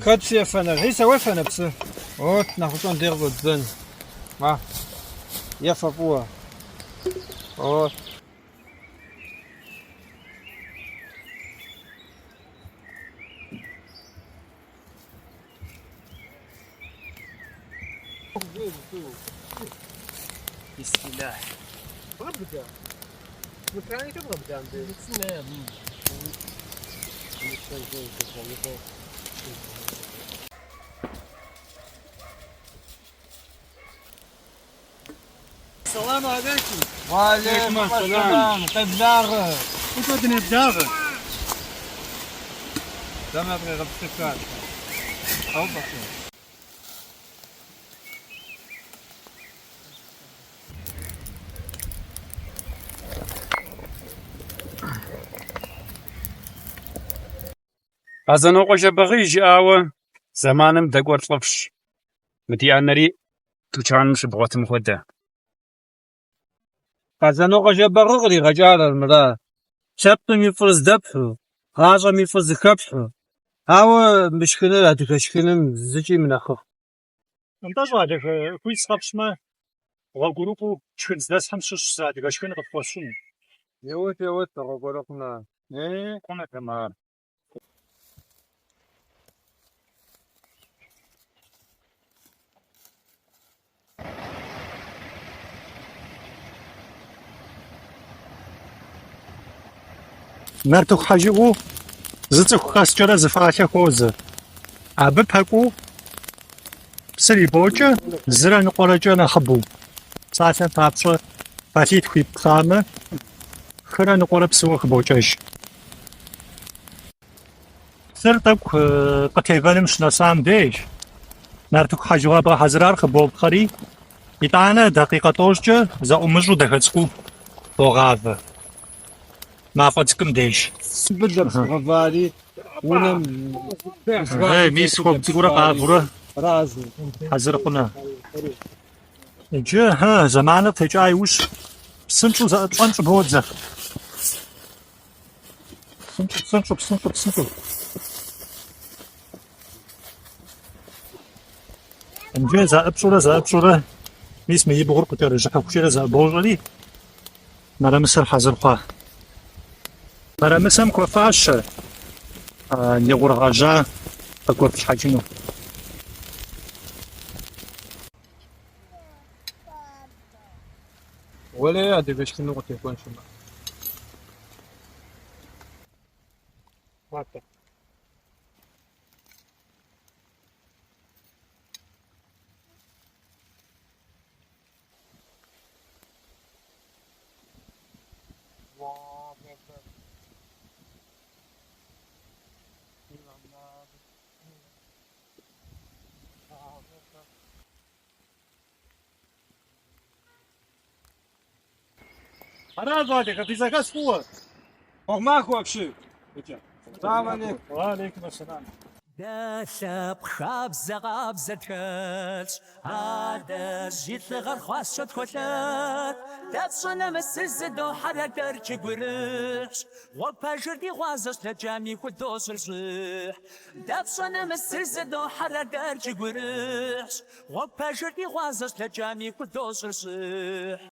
Хэт псы ефэныр? Хьисэ, уефэнэ псы? От, нэхъыщӏэм дей къыщӏэддзэн. Ма, ефэ фӏыуэ. От. Салам алейкум. Уалейкум ассалам. Къеблагъэ. Фӏыщӏэ дынеблагъэ. Дэнэ къегъэпсыхат? Къэзанокъуэ Жэбагъы и жыӏауэ, зэманым дэкӏуэр лӏыфӏщ. Мы ди ӏэнэри тучаным щыбгъуэтым хуэдэ. Къэзанокъуэ Жэбагъы къригъэкӏар армыра? Лъэпкъым и фӏыр здэпхьу, гъащӏэм и фӏыр зыхэплъхьу. Ауэ мы шхыныр адыгэ шхыным зыкӏи мынэхъыфӏ. Нтӏэ, щӏалэхэ, хуит сыкъэфщӏмэ, гъуэгурыкӏуэу шхын здэсхьым щыщ зы адыгэ шхын къыфхуэсщӏын. Еуэт, еуэт, гъуэгурыкӏумэ. Е, хъунэхэм ар. Нартыху хьэжыгъэу зы цӏыху къэскӏэрэ зы фалъэ хуозэ. Абы пэкӏуэу псыр ибокӏэ зырэ ныкъуэрэкӏэ нэхъыбэу. Псалъэм папщӏэ, фалъитху ипхъамэ, хырэ ныкъуэрэ псыуэ хыбокӏэж. Псыр тӏэкӏу къытевэным щынэсам деж, нартыху хьэжыгъэ бгъэхьэзырар хыбопхъэри, итӏанэ дакъикъэ тӏощӏкӏэ зэӏумыщӏу дахэ цӏыкӏуу богъавэ. Мафӏэ цӏыкӏум деж. Мыбы лэпс гъэвари унэм Э, мис хуэм цӏыкӏуурэ къавэурэ хьэзыр хъунэ. Иджы, хьы, зэманыр текӏа иужь псынщӏэу зэӏыпщӏэн щӏыбодзэ. Псынщӏэу, псынщӏэу, псынщӏэу, псынщӏэу. Иджы зэӏыпщӏурэ, зэӏыпщӏурэ, мис мы и бгъур къыкӏэрыжыхьыхукӏэрэ зэӏыбощӏэри, мэрэмысэр хьэзыр хъуа. Мэрэмысэм хуэфащэ лы гъур гъэжьа къыгуэплъхьэкӏыну. Уэлей адыгэ шхыну къытехуэн щымыӏэ. Ара, щӏалэхэ, физэхэс фӏыуэ. Гъуэгу махуэ апщий. Салам алейкум. Уалейкум ассалам. Дэ лъэпкъ хабзэ къабзэ тхэлъщ, адэжь и лӏыгъэр хъуаскӏэу тхуолъэт. Дэ пщӏэ нэмысыр зыдохьэр ар дэркӏи гурыхьщ, гъуэгу пэжыр ди гъуазэщ, блэкӏами худощӏыр щӏыхь. Дэ пщӏэ нэмысыр зыдохьэр ар дэркӏи гурыхьщ, гъуэгу пэжыр ди гъуазэщ, блэкӏами худощӏыр щӏыхь.